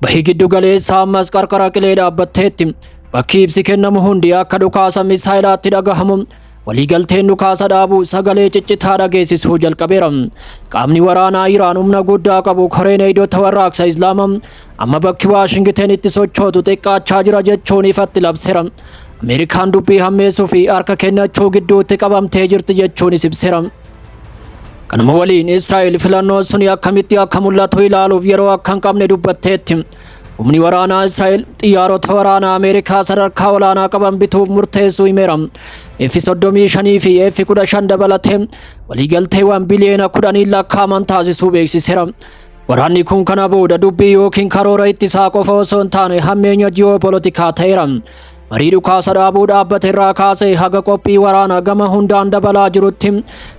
Bahii giddu galeessaa ammas qarqara qilee dhaabbatteetti. Bakki ibsi kennamu hundi akka dhukaasa misaayilaatti dhagahamu, waliigalteen dhukaasa dhaabuu sagalee ciccitaa dhageessisuu jalqabeera. Qaamni waraanaa Iraan humna guddaa qabu, Koreen Eegdota Warraaqsa Islaamaa, amma bakki Waashingitenitti sochootu xiqqaachaa jira jechuun ifatti labseera. Ameerikaan dubbii hammeessuu fi harka kennachuu gidduutti qabamtee jirti jechuunis ibseera. Kanuma waliin Israa'el filannoon suni akkamitti akka mul'atu ilaaluuf yeroo akka hin qabne dubbatteetti. Humni waraanaa Israa'el xiyyaarota waraanaa Ameerikaa sadarkaa olaanaa qaban bituuf murteessuu himeera. F-35 fi F-15 dabalatee waliigalteewwan biliyoona 10n lakkaa'aman taasisuu beeksiseera. Waraanni kun kana booda dubbii yookiin karoora ittisaa qofa osoo hin taane hammeenya ji'oopolitikaa ta'eera. Marii dhukaasa dhaabuu dhaabbate irraa kaasee haga qophii waraanaa gama hundaan dabalaa jirutti,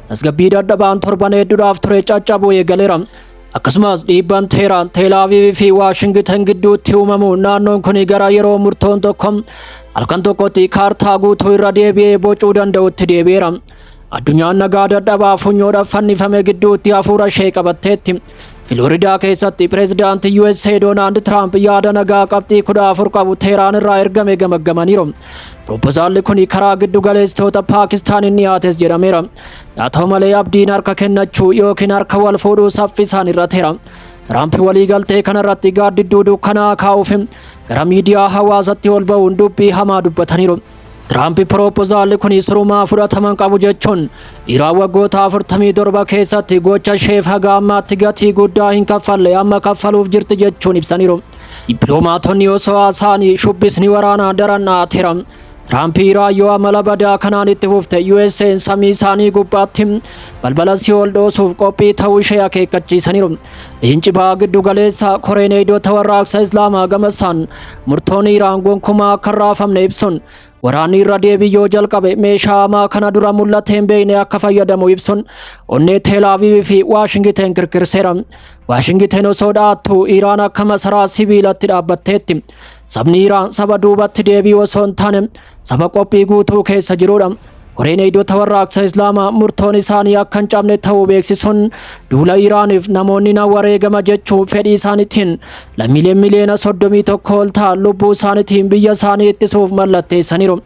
tasgabbii dadhabaan torban hedduudhaaf ture caccabuu eegaleera. Akkasumas dhiibban Teheraan, Teelaaviiv fi Waashingitan gidduutti uumamu naannoon kun gara yeroo murtoon tokko halkan tokkotti kaartaa guutuu irra deebi'ee bocuu danda'utti deebi'eera. Addunyaan nagaa dadhabaa funyoodhaaf fannifame gidduutti hafuura ishee qabatteetti. Filooridaa keessatti pireezidaantii USA Doonaald Tiraamp yaada nagaa qabxii 14 qabu Teheraan irraa ergame gamaggamaniiru. Proposaalli kun karaa giddu galeessitoota Paakistaaniin dhiyaates jedhameera. Haa ta'u malee, abdiin harka kennachuu yookiin harka wal fuudhuu saffisaan irrateera. Tiraamp waliigaltee kanarratti gaaddidduu dukkanaa kaa'uuf gara miidiyaa hawaasatti ol ba'uun dubbii hamaa dubbataniiru. Tiraamp proposaalli kun sirumaa fudhataman qabu jechuun, Iraan waggoota 47 keessatti gocha isheef haga ammaatti gatii guddaa hin kaffalle amma kaffaluuf jirti jechuun ibsaniiru. Dippiloomaatonni osoo haasa'anii shubbisni waraanaa daran dhaateera. Tiraamp Iraan yoo amala badaa kanaan itti fufte USA'n samii isaanii gubbaatti balbala si'ool dhoosuuf qophii ta'uu ishee akeekkachiisaniiru. Leenci baha giddu galeessa, Koreen Eegdota Warraaqsa Islaamaa, gamasaan murtoon Iraan gonkumaa akka hin raafamne ibsuun, waraanni irra deebii yoo jalqabe meeshaa hamaa kana dura mul'atee hin beekne akka fayyadamu ibsuun onnee Teelaaviiv fi Waashingiten kirkirseera. Waashingiten osoo dhaattu Iraan akka masaraa sibiilatti dhaabbatteetti. Sabni Iraan saba duubatti deebii osoo hin taane saba qophii guutuu keessa jirudha. Koreen Eegdota Warraaqsa Islaamaa murtoon isaanii akka hin cabne ta'uu beeksisuun, duula Iraaniif namoonni na wareegama jechuun fedhii isaaniitiin lammiileen miliyoona 31 ol ta'an lubbuu isaaniitiin biyya isaanii ittisuuf mallatteessaniiru.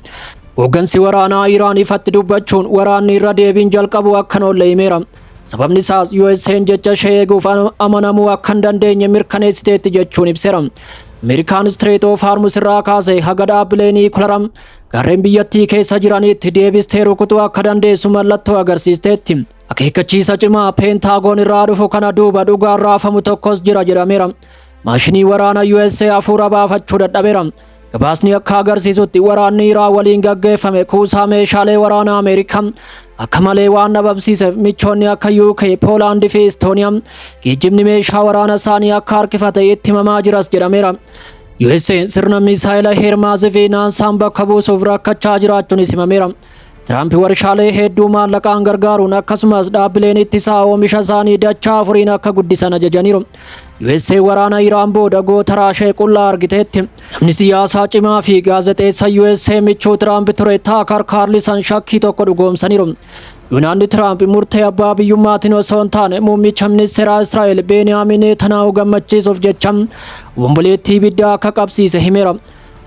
Hooggansi waraanaa Iraan ifatti dubbachuun waraanni irra deebiin jalqabu akka hin oolle himeera. Sababni isaas USA'n jecha ishee eeguuf amanamuu akka hin dandeenye mirkaneessiteetti jechuun ibseera. Ameerikaan Strait of Hormuz irraa kaasee haga dhaabbilee niikulara gaarreen biyyattii keessa jiranitti deebistee rukutuu akka dandeessu mallattoo agarsiisteetti. Akeekkachiisa cimaa Peentaagoon irraa dhufu kana duuba dhugaan raafamu tokkos jira jedhameera. Maashinii waraana USA hafuura baafachuu dadhabeera. Gabaasni akka agarsiisutti, waraanni Iraan waliin gaggeeffame kuusaa meeshaalee waraanaa Ameerikaa akka malee waan dhabamsiiseef, michoonni akka UK, Poolaand fi Estooniyaa geejjibni meeshaa waraana isaanii akka harkifate itti himamaa jiras jedhameera. USA sirna misaayila Heermaas fi Naansaan bakka buusuuf rakkachaa jiraachuunis himameera. Tiraamp warshaalee hedduu maallaqaan gargaaruun, akkasumas dhaabbileen ittisaa oomisha isaanii dachaa afuriin akka guddisan ajajaniiru. USA waraana Iraan booda gootaraa ishee qullaa argiteetti. Namni siyaasaa cimaa fi gaazexeessa USA michuu Tiraamp ture Taakar Kaarlisan shakkii tokko dhugoomsaniiru. Doonaald Tiraamp murtee abbaa biyyummaatiin osoo hin taane muummicha ministeeraa Israa'el Beeniyaamin Netanyahu gammachiisuuf jecha obomboleettii ibiddaa akka qabsiise himeera.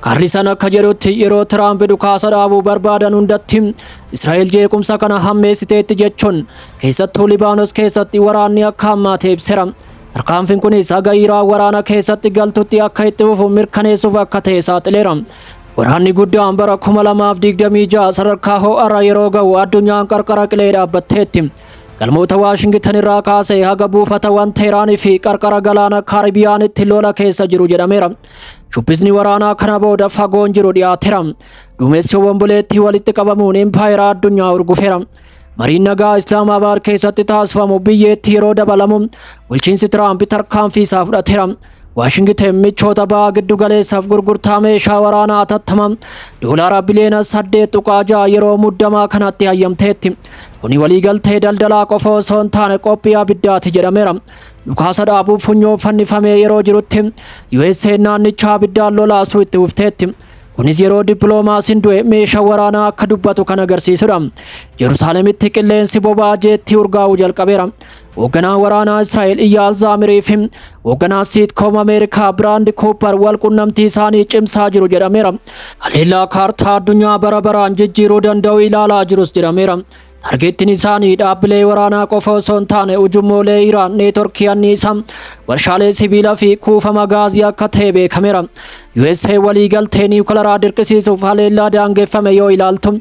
Kaarlisan akka jedhutti, yeroo Tiraamp dhukaasa dhaabuu barbaadan hundatti Israa'el jeequmsa kana hammeessiteetti jechuun, keessattuu Libaanos keessatti waraanni akka hammaate ibseera. Tarkaanfiin kunis haga Iraan waraana keessatti galtutti akka itti fufu mirkaneessuuf akka ta'e saaxileera. Waraanni guddaan bara 2026 sadarkaa ho'arra yeroo ga'u addunyaan qarqara qilee dhaabbatteetti. Galmoota Waashingitan irraa kaasee haga buufatawwan Teeraanii fi qarqara galaana Kaaribiyaanitti lola keessa jiru jedhameera. Shubbisni waraanaa kana booda fagoon jiru dhiyaateera. Duumessi obomboleettii walitti qabamuun impaayera addunyaa urgufeera. Mariin nagaa Islaamabaad keessatti taasifamu biyyeetti yeroo dabalamu, bulchiinsi Tiraamp tarkaanfii isaa fudhateera. Waashingiten michoota baha giddu galeessaaf gurgurtaa meeshaa waraanaa hatattama doolaara biliyoona 8.6 yeroo muddamaa kanatti hayyamteetti. Kuni waliigaltee daldalaa qofa osoo hin taane qophii abiddaati jedhameera. Dhukaasa dhaabuuf funyoo fannifamee yeroo jirutti, USA naannicha abiddaan lolaasuu itti fufteetti. Kunis yeroo dippiloomaasiin du'e meeshaa waraanaa akka dubbatu kan agarsiisudha. Yerusaalemitti qilleensi boba'aa jeettii urgaa'uu jalqabeera. Hoogganaan waraanaa Israa'el Iyyaal Zaamirii fi hoogganaan siitkoom Ameerikaa Biraand Kuuppar wal qunnamtii isaanii cimsaa jiru jedhameera. Haleellaa kaartaa addunyaa bara baraan jijjiiruu danda'u ilaalaa jirus jedhameera. Targeettiin isaanii dhaabbilee waraanaa qofa osoo hin taane ujummoolee Iraan, neetworkii anniisaa, warshaalee sibiilaa fi kuufama gaazii akka ta'e beekameera. USA waliigaltee niwukilaraa dirqisiisuuf haleellaa daangeffame yoo ilaaltu,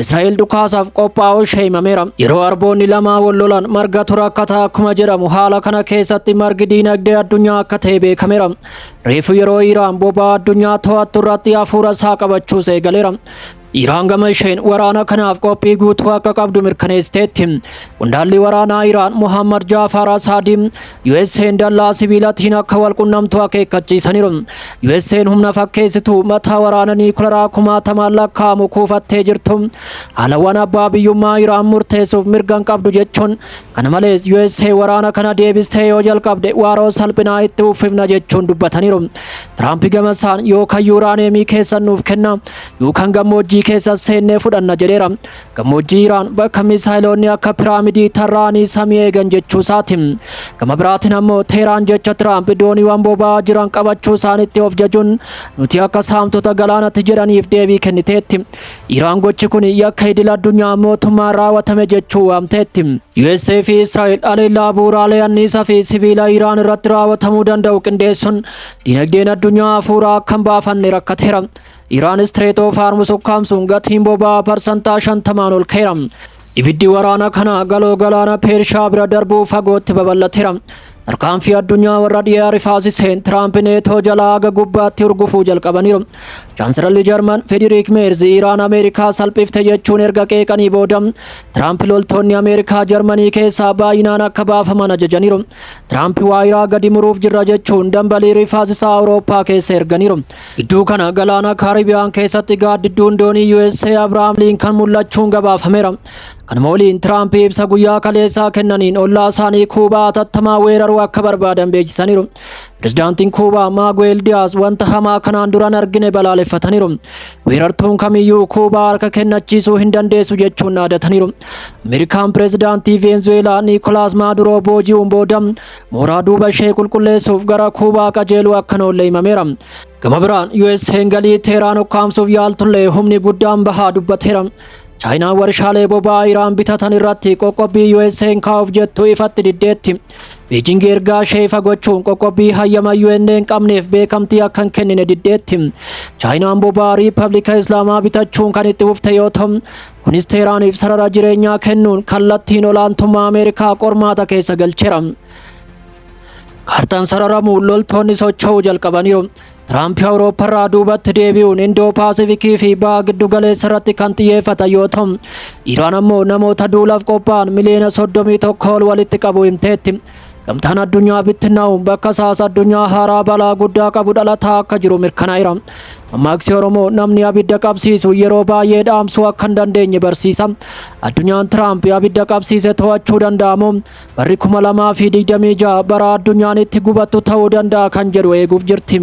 Israa'el dhukaasaaf qophaa'uu ishee himameera. Yeroo arboonni lama wal lolan margatu rakkata akkuma jedhamu, haala kana keessatti margi diinagdee addunyaa akka ta'e beekameera. Reefu yeroo Iraan boba'aa addunyaa to'attu irratti hafuura isaa qabachuus eegaleera. Iraan gama isheen waraana kanaaf qophii guutuu akka qabdu mirkaneessiteetti. Qondaalli waraanaa Iraan Muhammad Jaafar Asaadi USA'n dallaa sibiilaatiin akka wal qunnamtu akeekkachiisaniiru. USA'n humna fakkeessituu mataa waraana niwukilaraa kumaatamaan lakkaa'amu kuufattee jirtu haalawwan abbaa biyyummaa Iraan murteessuuf mirga hin qabdu jechuun, kana malees USA waraana kana deebistee yoo jalqabde waaroo salphinaa itti uffifna jechuun dubbataniiru. Tiraamp gama isaan yookaan yuuraaneemii keessan nuuf kenna yookaan gammoojjii keessa seennee fudhanna jedheera. Gammoojjii Iraan bakka miisaayiloonni akka piraamidii tarraanii samii eegan jechuu isaati. Gama biraatiin ammoo Teeraan jecha Tiraamp dooniiwwan boba'aa jiran qabachuu isaanitti of jajuun nuti akka saamtota galaanatti jedhaniif deebii kenniteetti. Iraan gochi kun yakka idil addunyaa mootummaan raawwatame jechuu waamteetti. USA fi Israa'el haleellaa bu'uuraalee anniisaa fi sibiila Iraan irratti raawwatamuu danda'u qindeessuun dinagdeen addunyaa hafuuraa akka hin baafanne rakkateera. Iraan Strait of Hormuz ukkaamsuun gatiin boba'aa 50% ol ka'eera. Ibiddi waraana kana galoo galaana Peershaa bira darbuu fagootti babal'ateera. Tarkaanfii addunyaa warra dhiyaa rifaasiseen Tiraamp Neetoo jalaa haga gubbaatti hurgufuu jalqabaniiru. Chaansaralli Jarman Federiik Meerz Iraan Ameerikaa salphifte jechuun erga qeeqanii booda, Tiraamp loltoonni Ameerikaa Jarmanii keessaa baay'inaan akka baafaman ajajaniiru. Tiraamp waayiraa gadi muruuf jirra jechuun dambalii rifaasisaa Awurooppaa keessa erganiiru. Gidduu kana galaana Kaaribiyaan keessatti gaaddidduun doonii USA Abrahaam Liinkan mul'achuun gabaafameera. Kanuma waliin Tiraamp ibsa guyyaa kaleessaa kennaniin ollaa isaanii Kuubaa hatattamaa weeraruu akka barbaadan beeksisaniiru. Pirezidaantiin Kuubaa Maaguweel Diyaas wanta hamaa kanaan duran argine balaaleffataniiru. Weerartuun kamiyyuu Kuubaa harka kennachiisuu hin dandeessu jechuun dhaadataniiru. Ameerikaan pirezidaantii Veenzuweelaa Niikolaas Maaduroo booji'uun booda mooraa duuba ishee qulqulleessuuf gara Kuubaa qajeeluu akka hin oolle himameera. Gama biraan USA'n galii Teeraan ukkaamsuuf yaaltullee humni guddaan bahaa dubbateera. Chaayinaan warshaalee boba'aa Iraan bitatan irratti qoqqobbii USA'n kaa'uuf jettu ifatti diddeetti. Beijing ergaa ishee ifa gochuun qoqqobbii hayyama UN hin qabneef beekamtii akka hin kennine diddeetti. Chaayinaan boba'aa Riippablika Islaamaa bitachuun kan itti fufte yoo ta'u, kunis Teeraaniif sarara jireenyaa kennuun kallattiin olaantummaa Ameerikaa qormaata keessa galcheera. Kaartaan sararamuun loltoonni socho'uu jalqabaniiru. Tiraamp Awuroopparraa duubatti deebi'uun Indoo Paasifikii fi Baha Giddu Galeessa irratti kan xiyyeeffatan yoo ta'u, Iraan ammoo namoota duulaaf qophaa'an miliyoona 31 ol walitti qabu himteetti. Gamtaan addunyaa bittinnaa'uun bakka isaas addunyaa haaraa balaa guddaa qabu dhalataa akka jiru mirkanaa'eera. Mammaaksi Oromoo namni abidda qabsiisu yeroo baay'ee dhaamsuu akka hin dandeenye barsiisa. Addunyaan Tiraamp abidda qabsiise to'achuu danda'amu, barri 2026 bara addunyaan itti gubattu ta'uu danda'a kan jedhu eeguuf jirti.